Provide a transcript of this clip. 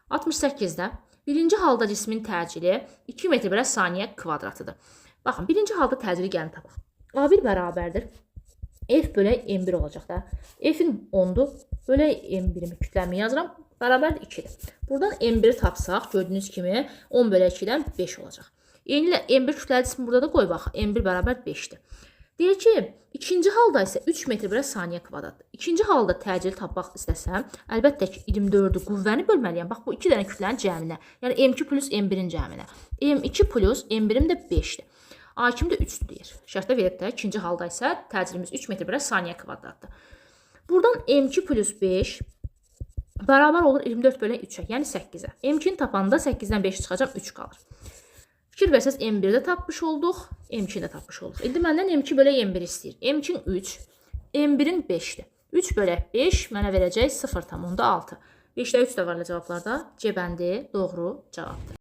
68-də birinci halda cismin təcili 2 metr bölə saniyə kvadratıdır. Baxın, birinci halda təcili gəlin tapaq. A1 bərabərdir. F bölə M1 olacaq da. F-in 10-dur. Bölə M1-imi kütləmi yazıram. Bərabərdir 2-dir. Buradan M1-i tapsaq, gördüyünüz kimi 10 bölə 2-dən 5 olacaq. Eynilə M1 kütləli cismi burada da qoy bax. M1 bərabər 5-dir. Deyir ki, ikinci halda isə 3 metr bölə saniyə kvadratdır. İkinci halda təcili tapmaq istəsəm, əlbəttə ki, 24-ü qüvvəni bölməliyəm. Bax, bu iki dənə kütlənin cəminə. Yəni M2 plus M1-in cəminə. M2 plus M1-im də 5-dir. A2-m də 3-dür deyir. Şərtdə verib də, ikinci halda isə təcilimiz 3 metr bölə saniyə kvadratdır. Buradan M2 plus 5 bərabər olur 24 bölə 3-ə, yəni 8-ə. M2-ni tapanda 8-dən 5 çıxacam, 3 qalır. Fikir versəz M1-i də tapmış olduq, M2-ni də tapmış olduq. İndi məndən M2 bölə M1 istəyir. M2-nin 3, M1-in 5-dir. 3 bölə 5 mənə verəcək 0,6. 5-də 3 də var elə cavablarda. C bəndi doğru cavabdır.